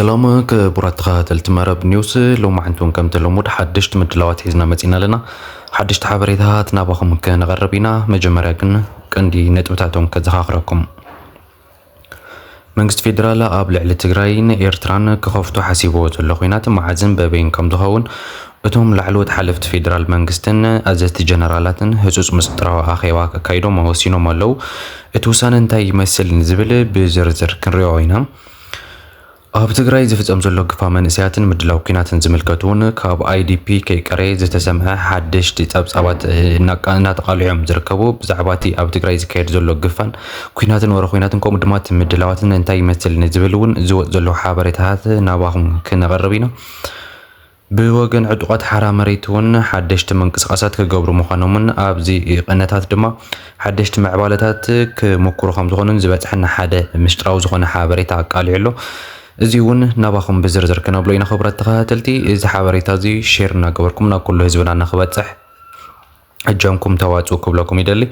ሰላም ክቡራት ተኸታተልቲ መረብ ኒውስ፣ ሎማዕንቲ እውን ከምቲ ልሙድ ሓደሽቲ ምድላዋት ሒዝና መፂና ኣለና። ሓደሽቲ ሓበሬታት ናባኹም ክነቐርብ ኢና። መጀመርያ ግን ቀንዲ ነጥብታቶም ከዘኻኽረኩም። መንግስቲ ፌዴራል ኣብ ልዕሊ ትግራይን ኤርትራን ክኸፍቶ ሓሲብዎ ዘሎ ኲናት መዓዝን በበይን ከም ዝኸውን እቶም ላዕለዎት ሓለፍቲ ፌዴራል መንግስትን ኣዘዝቲ ጀነራላትን ህጹጽ ምስጢራዊ ኣኼባ ከካይዶም ወሲኖም ኣለዉ። እቲ ውሳነ እንታይ ይመስል ንዝብል ብዝርዝር ክንሪኦ ኢና። ኣብ ትግራይ ዝፍጸም ዘሎ ግፋ መንእሰያትን ምድላው ኲናትን ዝምልከት እውን ካብ ኣይ ዲ ፒ ከይቀረየ ዝተሰምዐ ሓደሽቲ ጸብጻባት እናቃ-፣ እናተቃልዑ እዮም ዝርከቡ። ብዛዕባ እቲ ኣብ ትግራይ ዝካየድ ዘሎ ግፋን ኲናትን ወረ ኲናትን ከምኡ ድማ እቲ ምድላዋትን እንታይ ይመስል ንዝብል እውን ዝወጽእ ዘለዉ ሓበሬታታት ናባኹም ክነቐርብ ኢና። ብወገን ዕጡቓት ሓራ መሬት እውን ሓደሽቲ ምንቅስቃሳት ክገብሩ ምዃኖምን ኣብዚ ቅነታት ድማ ሓደሽቲ ምዕባለታት ክምኩሩ ከም ዝኾኑን ዝበጽሐና ሓደ ምስጢራዊ ዝኾነ ሓበሬታ ኣቃሊዑ ኣሎ። እዚ እውን ናባኹም ብዝርዝር ክነብሎ ኢና። ክቡራት ተኸታተልቲ፣ እዚ ሓበሬታ እዚ ሼር እናገበርኩም ናብ ኩሉ ህዝብና ንክበጽሕ እጃምኩም ተዋጽኡ ክብለኩም ይደሊ።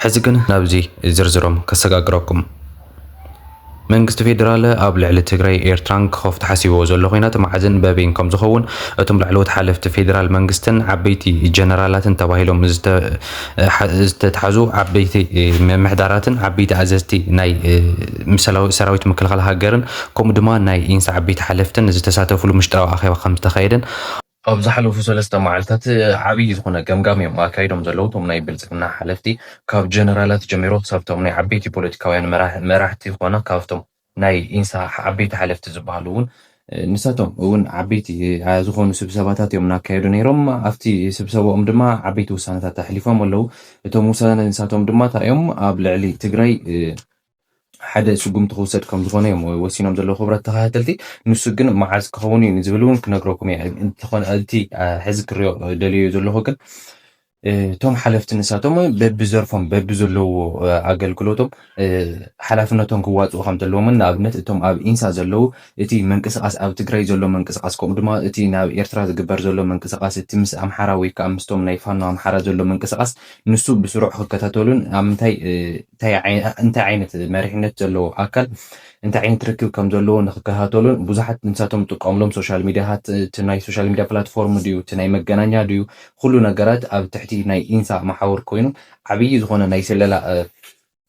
ሕዚ ግን ናብዚ ዝርዝሮም ከሰጋግረኩም። መንግስቲ ፌዴራል ኣብ ልዕሊ ትግራይ ኤርትራን ክኸፍቶ ሓሲብዎ ዘሎ ኲናት መዓዝን በበይን ከም ዝኸውን እቶም ላዕለዎት ሓለፍቲ ፌዴራል መንግስትን ዓበይቲ ጀነራላትን ተባሂሎም ዝተ-፣ ሓ-፣ ዝተትሓዙ ዓበይቲ ምምሕዳራትን ዓበይቲ ኣዘዝቲ ናይ፣ እ፣ ምሰላዊ-፣ ሰራዊት ምክልኻል ሃገርን ከምኡ ድማ ናይ ኢንሳ ዓበይቲ ሓለፍትን ዝተሳተፉሉ ምሽጥራዊ ኣኼባ ከም ዝተኻየደን ኣብ ዝሓለፉ ሰለስተ መዓልታት ዓብዪ ዝኾነ ገምጋም እዮም ኣካይዶም ዘለዉ። እቶም ናይ ብልጽግና ሓለፍቲ ካብ ጀነራላት ጀሚሮ ክሳብቶም ናይ ዓበይቲ ፖለቲካውያን መራሕ-፣ መራሕቲ ዝኾነ ካብቶም ናይ ኢንሳ ዓበይቲ ሓለፍቲ ዝበሃሉ እውን፣ እ፣ ንሳቶም እውን ዓበይቲ፣ እ፣ ዝኾኑ ስብሰባታት እዮም እናካየዱ ነይሮም። ኣብቲ ስብሰባኦም ድማ ዓበይቲ ውሳነታት ኣሕሊፎም ኣለዉ። እቶም ውሳነ ንሳቶም ድማ እንታይ እዮም? ኣብ ልዕሊ ትግራይ፣ እ፣ ሓደ ስጉምቲ ክውሰድ ከም ዝኾነ እዮም ወሲኖም ዘለዉ። ክቡራት ተኸታተልቲ፣ ንሱ ግን መዓዝ ክኸውን እዩ ንዝብል እውን ክነግረኩም እየ። እንተኾነ እቲ፣ እ፣ ሕዚ ክሪኦ ደልዮ ዘለኹ ግን፣ እ፣ እቶም ሓለፍቲ ንሳቶም በብዘርፎም በብዘለዎ፣ እ፣ ኣገልግሎቶም፣ እ፣ ሓላፍነቶም ክዋፅኡ ከም ዘለዎምን ንኣብነት እቶም ኣብ ኢንሳ ዘለዉ እቲ ምንቅስቃስ ኣብ ትግራይ ዘሎ ምንቅስቃስ ከምኡ ድማ እቲ ናብ ኤርትራ ዝግበር ዘሎ ምንቅስቃስ እቲ ምስ ኣምሓራ ወይ ከዓ ምስቶም ናይ ፋኖ ኣምሓራ ዘሎ ምንቅስቃስ ንሱ ብስሩዕ ክከታተሉን ኣብ ምንታይ፣ እ፣ እንታይ ዓይ-፣ እንታይ ዓይነት መሪሕነት ዘለዎ ኣካል እንታይ ዓይነት ርክብ ከም ዘለዎ ንክከታተሉን ብዙሓት ንሳቶም ዝጥቀምሎም ሶሻል ሚዲያታት፣ እቲ ናይ ሶሻል ሚዲያ ፕላትፎርም ድዩ፣ እቲ ናይ መገናኛ ድዩ፣ ኩሉ ነገራት ኣብ ትሕቲ ናይ ኢንሳ መሓውር ኮይኑ ዓብዪ ዝኾነ ናይ ስለላ፣ እ፣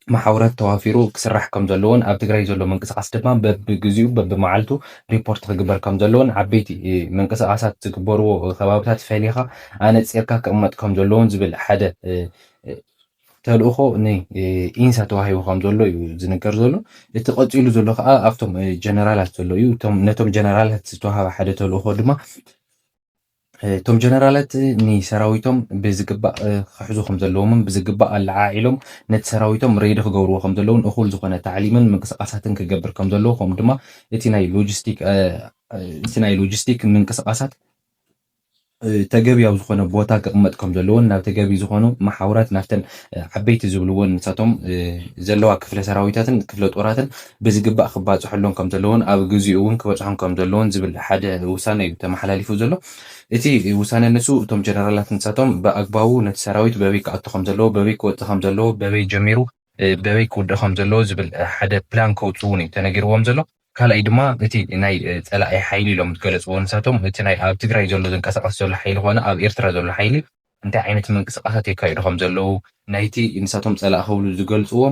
መሓውራት ተዋፊሩ ክስራሕ ከም ዘለዎን ኣብ ትግራይ ዘሎ ምንቅስቃስ ድማ በብግዚኡ በብመዓልቱ ሪፖርት ክግበር ከም ዘለዎን ዓበይቲ፣ እ፣ ምንቅስቃሳት ዝግበርዎ ከባብታት ፈሊኻ ኣነፂርካ ክቕመጥ ከም ዘለዎን ዝብል ሓደ፣ እ፣ እ፣ ተልእኾ ን፣ እ፣ ኢንሳ ተዋሂቡ ከም ዘሎ እዩ ዝንገር ዘሎ። እቲ ቀፂሉ ዘሎ ከዓ ኣብቶም፣ እ፣ ጀነራላት ዘሎ እዩ። እቶም፣ ነቶም ጀነራላት ዝተዋሃበ ሓደ ተልእኾ ድማ፣ እ፣ እቶም ጀነራላት ንሰራዊቶም ብዝግባእ፣ እ፣ ክሕዙ ከም ዘለዎምን ብዝግባእ ኣለዓዒሎም ነቲ ሰራዊቶም ሬዲ ክገብርዎ ከም ዘለውን እኹል ዝኾነ ታዕሊምን ምንቅስቃሳትን ክገብር ከም ዘለዎ ከምኡ ድማ እቲ ናይ ሎጂስቲክ፣ እ፣ እ፣ እቲ ናይ ሎጂስቲክ ምንቅስቃሳት እ፣ ተገቢ ኣብ ዝኾነ ቦታ ክቕመጥ ከም ዘለዎን ናብ ተገቢ ዝኾኑ መሓውራት ናብተን፣ እ፣ ዓበይቲ ዝብልዎን ንሳቶም፣ እ፣ ዘለዋ ክፍለ ሰራዊታትን ክፍለ ጦራትን ብዝግባእ ክባፅሐሎም ከም ዘለዎን ኣብ ግዚኡ እውን ክበፅሖም ከም ዘለዎን ዝብል ሓደ ውሳነ እዩ ተመሓላሊፉ ዘሎ። እቲ ውሳነ ንሱ እቶም ጀነራላት ንሳቶም ብኣግባቡ ነቲ ሰራዊት በበይ ክኣቱ ከም ዘለዎ፣ በበይ ክወፅእ ከም ዘለዎ፣ በበይ ጀሚሩ፣ እ፣ በበይ ክውድእ ከም ዘለዎ ዝብል፣ እ፣ ሓደ ፕላን ከውፅኡ እውን እዩ ተነጊርዎም ዘሎ። ካልኣይ ድማ እቲ ናይ፣ እ፣ ጸላኢ ሓይሊ ኢሎም ዝገለጽዎ ንሳቶም፣ እቲ ናይ ኣብ ትግራይ ዘሎ ዝንቀሳቐስ ዘሎ ሓይሊ ኮነ ኣብ ኤርትራ ዘሎ ሓይሊ እንታይ ዓይነት ምንቅስቃሳት የካይዱ ከም ዘለዉ፣ ናይቲ ንሳቶም ጸላኢ ክብሉ ዝገልጽዎ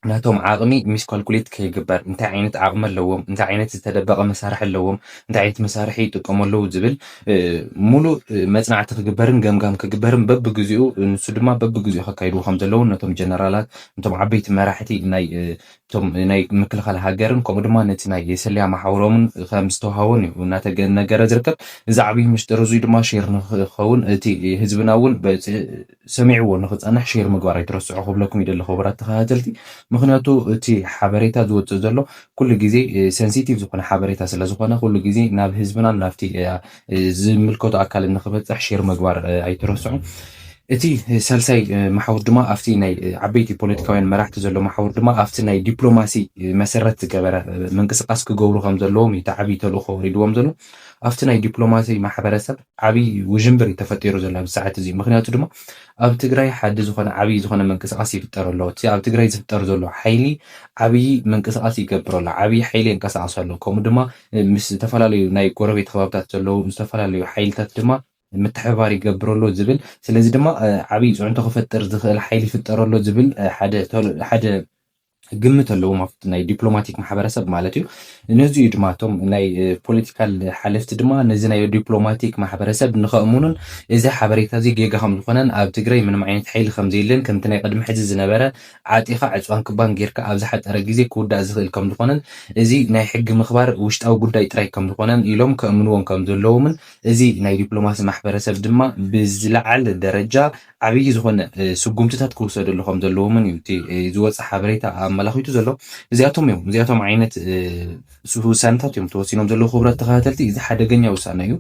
ናቶም ዓቕሚ ሚስኳልኩሌት ከይግበር፣ እንታይ ዓይነት ዓቕሚ ኣለዎም፣ እንታይ ዓይነት ዝተደበቐ መሳርሒ ኣለዎም፣ እንታይ ዓይነት መሳርሒ ይጥቀሙ ኣለዉ ዝብል፣ እ፣ ሙሉእ፣ እ፣ መጽናዕቲ ክግበርን ገምጋም ክግበርን በብግዚኡ፣ ንሱ ድማ በብግዚኡ ከካይድዎ ከም ዘለዉ ነቶም ጀነራላት፣ ነቶም ዓበይቲ መራሕቲ ናይ፣ እ፣ እቶም ናይ ምክልኻል ሃገርን ከምኡ ድማ ነቲ ናይ የሰልያ መሓውሮምን ከም ዝተዋሃቦን እዩ እናተገ-፣ ነገረ ዝርከብ። እዚ ዓብዪ ምሽጥር እዙይ ድማ ሼር ንክኸውን እቲ ህዝብና እውን በ-፣ ሰሚዕዎ ንክፀንሕ ሼር ምግባር ኣይትረስዑ ክብለኩም ይደሊ ክቡራት ተኸታተልቲ። ምክንያቱ እቲ ሓበሬታ ዝወፅእ ዘሎ ኩሉ ግዜ፣ እ፣ ሴንሲቲቭ ዝኾነ ሓበሬታ ስለ ዝኾነ ኩሉ ግዜ ናብ ህዝብናን ናብቲ፣ እ፣ እ፣ ዝምልከቶ ኣካል ንክበፅሕ ሼር ምግባር፣ እ፣ ኣይትረስዑ። እቲ ሳልሳይ መሓውር ድማ ኣብቲ ናይ ዓበይቲ ፖለቲካውያን መራሕቲ ዘሎ መሓውር ድማ ኣብቲ ናይ ዲፕሎማሲ መሰረት ዝገበረ ምንቅስቃስ ክገብሩ ከም ዘለዎም እዩ እቲ ዓብዪ ተልእኾ ወሪድዎም ዘሎ። ኣብቲ ናይ ዲፕሎማሲ ማሕበረሰብ ዓብዪ ውዥንብር እዩ ተፈጢሩ ዘሎ ኣብዚ ሰዓት እዚ። ምክንያቱ ድማ ኣብ ትግራይ ሓዲ ዝኾነ ዓብዪ ዝኾነ ምንቅስቃስ ይፍጠር ኣሎ። እቲ ኣብ ትግራይ ዝፍጠር ዘሎ ሓይሊ ዓብዪ ምንቅስቃስ ይገብር ኣሎ፣ ዓብዪ ሓይሊ የንቀሳቅስ ኣሎ። ከምኡ ድማ ምስ ዝተፈላለዩ ናይ ጎረቤት ከባብታት ዘለዉ ዝተፈላለዩ ሓይልታት ድማ ምትሕብባር ይገብር ኣሎ ዝብል። ስለዚ ድማ ዓብዪ ፅዕንቶ ክፈጥር ዝኽእል ሓይሊ ይፍጠር ኣሎ ዝብል ሓደ ግምት ኣለዎም ኣብቲ ናይ ዲፕሎማቲክ ማሕበረሰብ ማለት እዩ። ነዚ እዩ ድማ እቶም ናይ ፖለቲካል ሓለፍቲ ድማ ነዚ ናይ ዲፕሎማቲክ ማሕበረሰብ ንኸእምኑን እዚ ሓበሬታ እዚ ጌጋ ከም ዝኾነን ኣብ ትግራይ ምንም ዓይነት ሓይሊ ከም ዘየለን ከምቲ ናይ ቅድሚ ሕዚ ዝነበረ ዓጢኻ ዕፅዋን ክባን ጌርካ ኣብ ዝሓፀረ ግዜ ክውዳእ ዝኽእል ከም ዝኾነን እዚ ናይ ሕጊ ምኽባር ውሽጣዊ ጉዳይ ጥራይ ከም ዝኾነን ኢሎም ከእምንዎም ከም ዘለዎምን እዚ ናይ ዲፕሎማሲ ማሕበረሰብ ድማ ብዝለዓለ ደረጃ ዓብዪ ዝኾነ ስጉምትታት ክውሰደሉ ከም ዘለዎምን እዩ እቲ ዝወፀ ሓበሬታ ኣመላኺቱ ዘሎ። እዚኣቶም እዮም እዚኣቶም ዓይነት ውሳነታት እዮም ተወሲኖም ዘለዉ። ክቡራት ተኸታተልቲ፣ እዚ ሓደገኛ ውሳነ እዩ።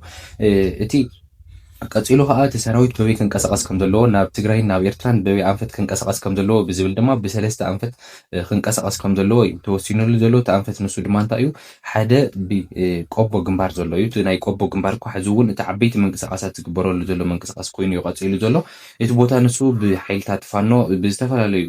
እቲ ቀፂሉ ከዓ እቲ ሰራዊት በበይ ክንቀሳቀስ ከም ዘለዎ፣ ናብ ትግራይን ናብ ኤርትራን በበይ ኣንፈት ክንቀሳቀስ ከም ዘለዎ ብዝብል ድማ ብሰለስተ ኣንፈት ክንቀሳቀስ ከም ዘለዎ እዩ ተወሲኑሉ ዘሎ። እቲ ኣንፈት ንሱ ድማ እንታይ እዩ? ሓደ ብቆቦ ግንባር ዘሎ እዩ። እቲ ናይ ቆቦ ግንባር እኳ ሕዚ እውን እቲ ዓበይቲ ምንቅስቃሳት ዝግበረሉ ዘሎ ምንቅስቃስ ኮይኑ እዩ ቀፂሉ ዘሎ። እቲ ቦታ ንሱ ብሓይልታት ፋኖ ብዝተፈላለዩ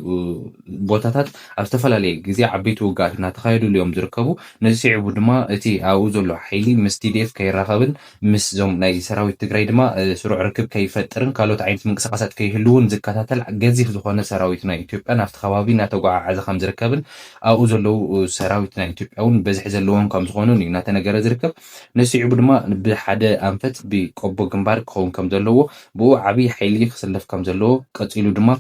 ቦታታት ኣብ ዝተፈላለየ ግዜ ዓበይቲ ውግኣት እናተኻየዱሉ እዮም ዝርከቡ። ነዚ ስዒቡ ድማ እቲ ኣብኡ ዘሎ ሓይሊ ምስ ቲ ዲ ኤፍ ከይራኸብን ምስዞም ናይ ሰራዊት ትግራይ ድማ ስሩዕ ርክብ ከይፈጥርን ካልኦት ዓይነት ምንቅስቃሳት ከይህልውን ዝከታተል ገዚፍ ዝኾነ ሰራዊት ናይ ኢትዮጵያ ናብቲ ከባቢ እናተጓዓዓዘ ከም ዝርከብን ኣብኡ ዘለዉ ሰራዊት ናይ ኢትዮጵያ እውን በዝሒ ዘለዎም ከም ዝኾኑን እዩ እናተነገረ ዝርከብ። ነዚ ስዒቡ ድማ ብሓደ ኣንፈት ብቆቦ ግንባር ክኸውን ከም ዘለዎ ብኡ ዓብዪ ሓይሊ ክስለፍ ከም ዘለዎ ቀፂሉ ድማ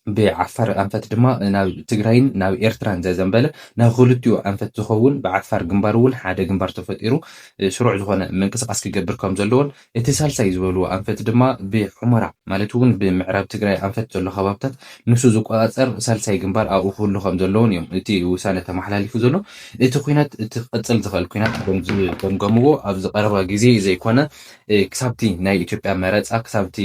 ብዓፋር ኣንፈት ድማ ናብ ትግራይን ናብ ኤርትራን ዘዘንበለ ናብ ክልቲኡ ኣንፈት ዝኸውን ብዓፋር ግንባር እውን ሓደ ግንባር ተፈጢሩ ስሩዕ ዝኾነ ምንቅስቃስ ክገብር ከም ዘለዎን እቲ ሳልሳይ ዝበልዎ ኣንፈት ድማ ብሑመራ ማለት እውን ብምዕራብ ትግራይ ኣንፈት ዘሎ ከባብታት ንሱ ዝቆፃፀር ሳልሳይ ግንባር ኣብኡ ክህሉ ከም ዘለውን እዮም እቲ ውሳነ ተመሓላሊፉ ዘሎ። እቲ ኩናት እቲ ክቕፅል ዝኽእል ኩናት ከም ዝገምገምዎ ኣብዚ ቀረባ ግዜ ዘይኮነ ክሳብቲ ናይ ኢትዮጵያ መረፃ ክሳብቲ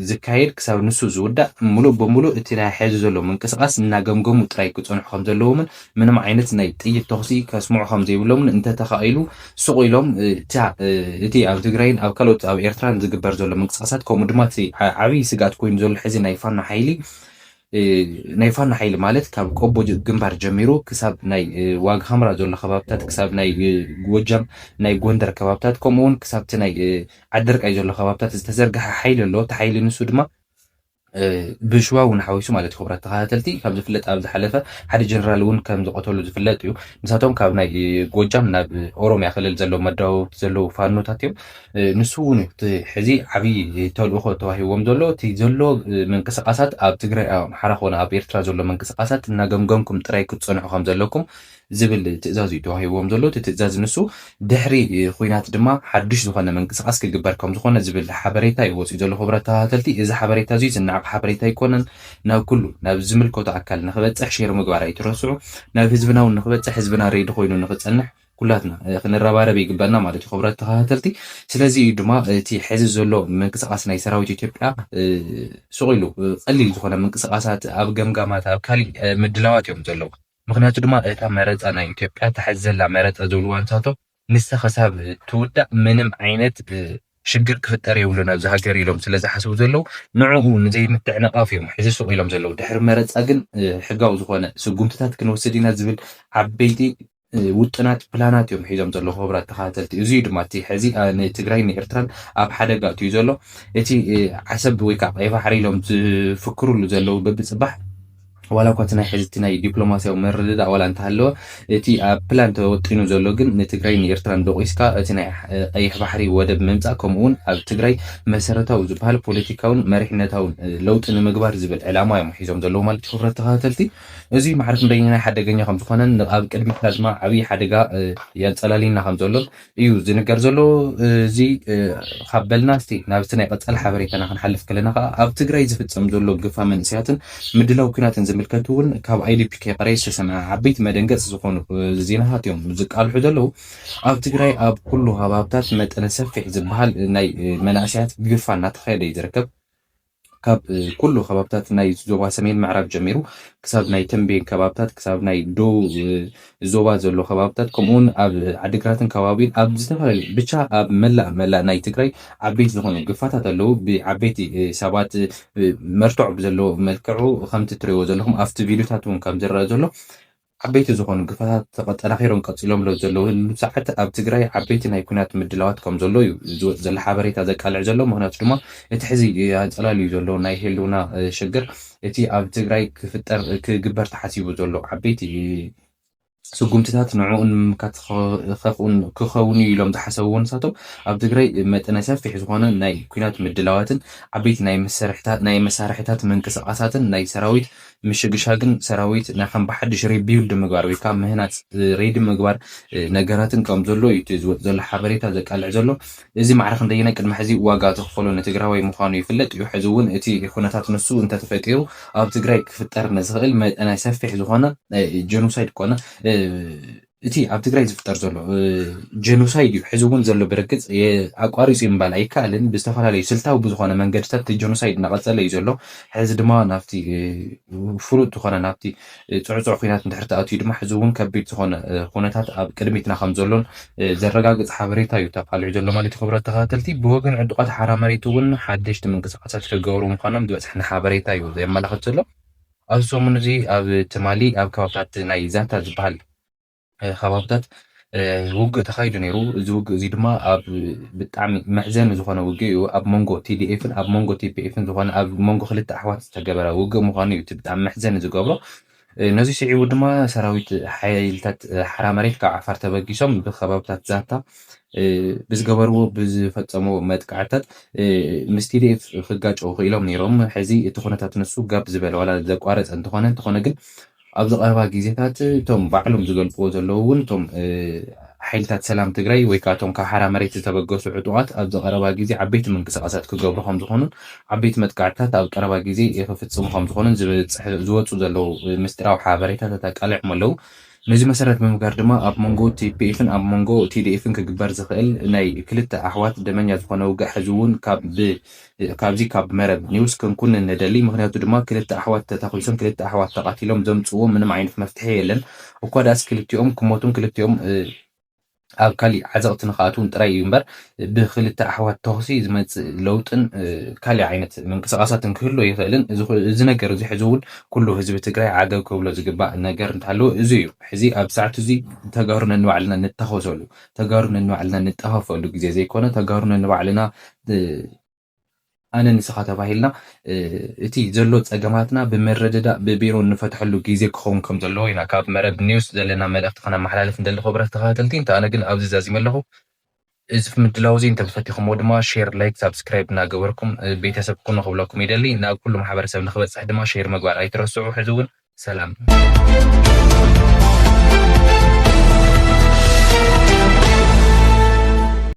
ዝካየድ ክሳብ ንሱ ዝውዳእ ሙሉእ ብሙሉእ እቲ ናይ ሕዚ ዘሎ ምንቅስቃስ እናገምገሙ ጥራይ ክፀንሑ ከም ዘለዎምን ምንም ዓይነት ናይ ጥይት ተኹሲ ከስምዑ ከም ዘይብሎምን እንተተኻኢሉ ሱቕ ኢሎም እቲ ኣብ ትግራይን ኣብ ካልኦት ኣብ ኤርትራን ዝግበር ዘሎ ምንቅስቃሳት ከምኡ ድማ እቲ ዓብዪ ስግኣት ኮይኑ ዘሎ ሕዚ ናይ ፋኖ ሓይሊ ናይ ፋኖ ሓይሊ ማለት ካብ ቆቦ ግንባር ጀሚሩ ክሳብ ናይ ዋግ ኽምራ ዘሎ ከባብታት ክሳብ ናይ ጎጃም ናይ ጎንደር ከባብታት ከምኡ እውን ክሳብቲ ናይ ዓደርቃይ ዘሎ ከባብታት ዝተዘርግሐ ሓይሊ ኣሎ። እቲ ሓይሊ ንሱ ድማ ብሽዋ እውን ሓዊሱ ማለት ክቡራት ተኸታተልቲ ከም ዝፍለጥ ኣብ ዝሓለፈ ሓደ ጀነራል እውን ከም ዝቐተሉ ዝፍለጥ እዩ። ንሳቶም ካብ ናይ ጎጃም ናብ ኦሮምያ ክልል ዘለዉ መዳወብቲ ዘለዉ ፋኖታት እዮም። ንሱ እውን እቲ ሕዚ ዓብዪ ተልእኾ ተዋሂዎም ዘሎ እቲ ዘሎ ምንቅስቃሳት ኣብ ትግራይ ኣብ ኣምሓራ ኮነ ኣብ ኤርትራ ዘሎ ምንቅስቃሳት እናገምገምኩም ጥራይ ክትፀንሑ ከም ዘለኩም ዝብል ትእዛዝ እዩ ተዋሂዎም ዘሎ። እቲ ትእዛዝ ንሱ ድሕሪ ኩናት ድማ ሓዱሽ ዝኾነ ምንቅስቃስ ክግበር ከም ዝኾነ ዝብል ሓበሬታ እዩ ወፂኡ ዘሎ። ክቡራት ተኸታተልቲ እዚ ሓበሬታ እዚ ዝነዓቕ ሓበሬታ ኣይኮነን። ናብ ኩሉ ናብ ዝምልከቶ ኣካል ንክበፅሕ ሼር ምግባር ኣይትረስዑ። ናብ ህዝብና እውን ንክበፅሕ ህዝብና ሬዲ ኮይኑ ንክፀንሕ ኩላትና ክንረባረብ ይግበና ማለት እዩ ክቡራት ተኸታተልቲ። ስለዚ እዩ ድማ እቲ ሕዚ ዘሎ ምንቅስቃስ ናይ ሰራዊት ኢትዮጵያ ሱቕ ኢሉ ቀሊል ዝኾነ ምንቅስቃሳት ኣብ ገምጋማት ኣብ ካሊእ ምድላዋት እዮም ዘለዉ። ምክንያቱ ድማ እታ መረፃ ናይ ኢትዮጵያ ተሓዚ ዘላ መረፃ ዝብልዋ ንሳቶም ንሳ ክሳብ ትውዳእ ምንም ዓይነት ሽግር ክፍጠር የብሉን ኣብዚ ሃገር ኢሎም ስለ ዝሓስቡ ዘለዉ ንዕኡ ንዘይምትዕንቓፍ እዮም ሕዚ ሱቕ ኢሎም ዘለዉ። ድሕሪ መረፃ ግን ሕጋዊ ዝኾነ ስጉምትታት ክንወስድ ኢና ዝብል ዓበይቲ ውጥናት ፕላናት እዮም ሒዞም ዘለዉ ክቡራት ተኸታተልቲ። እዚ ድማ እቲ ሕዚ ንትግራይ ንኤርትራን ኣብ ሓደጋ እትዩ ዘሎ እቲ ዓሰብ ወይ ከዓ ቀይ ባሕሪ ኢሎም ዝፍክሩሉ ዘለዉ በብፅባሕ ዋላ እኳ እቲ ናይ ሕዚ እቲ ናይ ዲፕሎማሲያዊ ምርድዳእ ዋላ እንተሃለወ እቲ ኣብ ፕላን ተወጢኑ ዘሎ ግን ንትግራይ ንኤርትራን ደቂስካ እቲ ናይ ቀይሕ ባሕሪ ወደብ ምምፃእ ከምኡ እውን ኣብ ትግራይ መሰረታዊ ዝበሃል ፖለቲካውን መሪሕነታውን ለውጢ ንምግባር ዝብል ዕላማ እዮም ሒዞም ዘለዉ ማለት እዩ ክቡራት ተኸታተልቲ። እዚ ማዕርክ ንበይናይ ሓደገኛ ከም ዝኾነን ኣብ ቅድሚትና ድማ ዓብዪ ሓደጋ የንፀላልየና ከም ዘሎን እዩ ዝንገር ዘሎ። እዚ ካብ በልና እስቲ ናብቲ ናይ ቀፃሊ ሓበሬታና ክንሓልፍ ከለና ከዓ ኣብ ትግራይ ዝፍፀም ዘሎ ግፋ መንእሰያትን ምድላው ኩናትን ዝምልከት እውን ካብ ኣይ ዲ ፒ ከይቀረየ ዝተሰምዐ ዓበይቲ መደንገፂ ዝኾኑ ዜናታት እዮም ዝቃልሑ ዘለዉ። ኣብ ትግራይ ኣብ ኩሉ ከባብታት መጠነ ሰፊሕ ዝበሃል ናይ መናእሰያት ግፋ እናተኻየደ እዩ ዝርከብ። ካብ ኩሉ ከባብታት ናይ ዞባ ሰሜን ምዕራብ ጀሚሩ ክሳብ ናይ ተምቤን ከባብታት፣ ክሳብ ናይ ደቡብ ዞባ ዘሎ ከባብታት፣ ከምኡውን ኣብ ዓዲግራትን ከባቢን፣ ኣብ ዝተፈላለዩ፣ ብቻ ኣብ መላእ መላእ ናይ ትግራይ ዓበይቲ ዝኾኑ ግፋታት ኣለዉ። ብዓበይቲ ሰባት መርትዖ ብዘለዎ መልክዑ ከምቲ ትሪእዎ ዘለኹም ኣብቲ ቪድዮታት እውን ከም ዝረአ ዘሎ ዓበይቲ ዝኾኑ ግፋታት ተጠናኺሮም ቀፂሎም ሎ ዘለዉ ህሉ ሰዓት ኣብ ትግራይ ዓበይቲ ናይ ኩናት ምድላዋት ከም ዘሎ እዩ ዝወፅ ዘሎ ሓበሬታ ዘቃልዕ ዘሎ። ምክንያቱ ድማ እቲ ሕዚ ኣፀላልዩ ዘሎ ናይ ህልውና ሽግር፣ እቲ ኣብ ትግራይ ክፍጠር ክግበር ተሓሲቡ ዘሎ ዓበይቲ ስጉምትታት ንዕኡ ንምምካት ክኸውን እዩ ኢሎም ዝሓሰብዎ ንሳቶም ኣብ ትግራይ መጠነ ሰፊሕ ዝኾነ ናይ ኩናት ምድላዋትን ዓበይቲ ናይ መሳርሕታት ምንቅስቃሳትን ናይ ሰራዊት ምሽግሻግን ሰራዊት ናይ ከም ብሓድሽ ሪቢውልድ ምግባር ወይ ከዓ ምህናፅ ሬዲ ምግባር ነገራትን ከም ዘሎ እዩ እቲ ዝወፅ ዘሎ ሓበሬታ ዘቃልዕ ዘሎ። እዚ ማዕረ ክንደየናይ ቅድሚ ሕዚ ዋጋ ዝኽፈሎ ንትግራዋይ ምዃኑ ይፍለጥ እዩ። ሕዚ እውን እቲ ኩነታት ንሱ እንተተፈጢሩ ኣብ ትግራይ ክፍጠር ንዝኽእል መጠነ ሰፊሕ ዝኾነ ጀኖሳይድ ኮነ እቲ ኣብ ትግራይ ዝፍጠር ዘሎ ጀኖሳይድ እዩ ሕዚ እውን ዘሎ። ብርግፅ ኣቋሪፁ ምባል ኣይከኣልን። ብዝተፈላለዩ ስልታዊ ብዝኾነ መንገድታት እቲ ጀኖሳይድ እናቐፀለ እዩ ዘሎ። ሕዚ ድማ ናብቲ ፍሉጥ ዝኾነ ናብቲ ፅዕፅዕ ኩናት እንድሕር ተኣትዩ ድማ ሕዚ እውን ከቢድ ዝኾነ ኩነታት ኣብ ቅድሚትና ከም ዘሎን ዘረጋግፅ ሓበሬታ እዩ ተቃልዑ ዘሎ ማለት እዩ። ክብረት ተኸታተልቲ፣ ብወገን ዕጡቓት ሓራ መሬት እውን ሓደሽቲ ምንቅስቃሳት ክገብሩ ምዃኖም ዝበፅሐና ሓበሬታ እዩ ዘመላኽት ዘሎ። ኣብዚ ሰሙን እዚ ኣብ ትማሊ ኣብ ከባብታት ናይ ዛታ ዝበሃል ከባብታት ውግእ ተኻይዱ ነይሩ። እዚ ውግእ እዚ ድማ ኣብ ብጣዕሚ መሕዘኒ ዝኾነ ውግእ እዩ። ኣብ መንጎ ቲ ዲ ኤፍን ኣብ መንጎ ቲ ፒ ኤፍን ዝኾነ ኣብ መንጎ ክልተ ኣሕዋት ዝተገበረ ውግእ ምዃኑ እዩ እቲ ብጣዕሚ መሕዘኒ ዝገብሮ። ነዚ ስዒቡ ድማ ሰራዊት ሓይልታት ሓራ መሬት ካብ ዓፋር ተበጊሶም ብከባብታት ዛታ ብዝገበርዎ ብዝፈፀምዎ መጥቃዕታት ምስ ቲ ዲ ኤፍ ክጋጨው ክኢሎም ነይሮም። ሕዚ እቲ ኩነታት ንሱ ጋብ ዝበለ ዋላ ዘቋረፀ እንተኾነ እንተኾነ ግን ኣብዚ ቀረባ ግዜታት እቶም ባዕሎም ዝገልፅዎ ዘለዉ እውን እቶም ሓይልታት ሰላም ትግራይ ወይ ከዓ እቶም ካብ ሓራ መሬት ዝተበገሱ ዕጡቓት ኣብዚ ቀረባ ግዜ ዓበይቲ ምንቅስቃሳት ክገብሩ ከም ዝኾኑን ዓበይቲ መጥቃዕትታት ኣብ ቀረባ ግዜ ክፍፅሙ ከም ዝኾኑን ዝወፁ ዘለዉ ምስጢራዊ ሓበሬታታት ኣቃሊዖም ኣለዉ። ነዚ መሰረት ብምግባር ድማ ኣብ መንጎ ቲ ፒ ኤፍን ኣብ መንጎ ቲ ዲ ኤፍን ክግበር ዝኽእል ናይ ክልተ ኣሕዋት ደመኛ ዝኾነ ውግእ ሕዚ እውን ካብ ብ- ካብዚ ካብ መረብ ኒውስ ክንኩንን ንደሊ። ምክንያቱ ድማ ክልተ ኣሕዋት ተታኺሶም ክልተ ኣሕዋት ተቓቲሎም ዘምፅዎ ምንም ዓይነት መፍትሒ የለን። እኳ ደኣስ ክልቲኦም ክሞቱን ክልቲኦም ኣብ ካሊእ ዓዘቕቲ ንክኣትውን ጥራይ እዩ እምበር ብክልተ ኣሕዋት ተኹሲ ዝመፅእ ለውጥን ካሊእ ዓይነት ምንቅስቃሳትን ክህሉ ይኽእልን። እዚ ነገር እዚ ሕዚ እውን ኩሉ ህዝቢ ትግራይ ዓገብ ክብሎ ዝግባእ ነገር እንተሃለወ እዚ እዩ። ሕዚ ኣብ ሰዓት እዚ ተጋሩ ነንባዕልና ንተኸሰሉ፣ ተጋሩ ነንባዕልና ንጠፋፈሉ ግዜ ዘይኮነ ተጋሩ ነንባዕልና ኣነ ንስኻ ተባሂልና እቲ ዘሎ ፀገማትና ብመረደዳእ ብቢሮ እንፈትሐሉ ግዜ ክኸውን ከም ዘለዎ ኢና ካብ መረብ ኒውስ ዘለና መልእኽቲ ከነመሓላልፍ እንደሊ። ክቡራት ተኸታተልቲ፣ እንተ ኣነ ግን ኣብዚ ዛዚመ ኣለኹ። እዚ ምድላው እዚ እንተዝፈቲኹምዎ ድማ ሼር፣ ላይክ፣ ሳብስክራይብ እናገበርኩም ቤተሰብ ኩኑ ክብለኩም ይደሊ። ናብ ኩሉ ማሕበረሰብ ንክበፅሕ ድማ ሼር ምግባር ኣይትረስዑ። ሕዚ እውን ሰላም።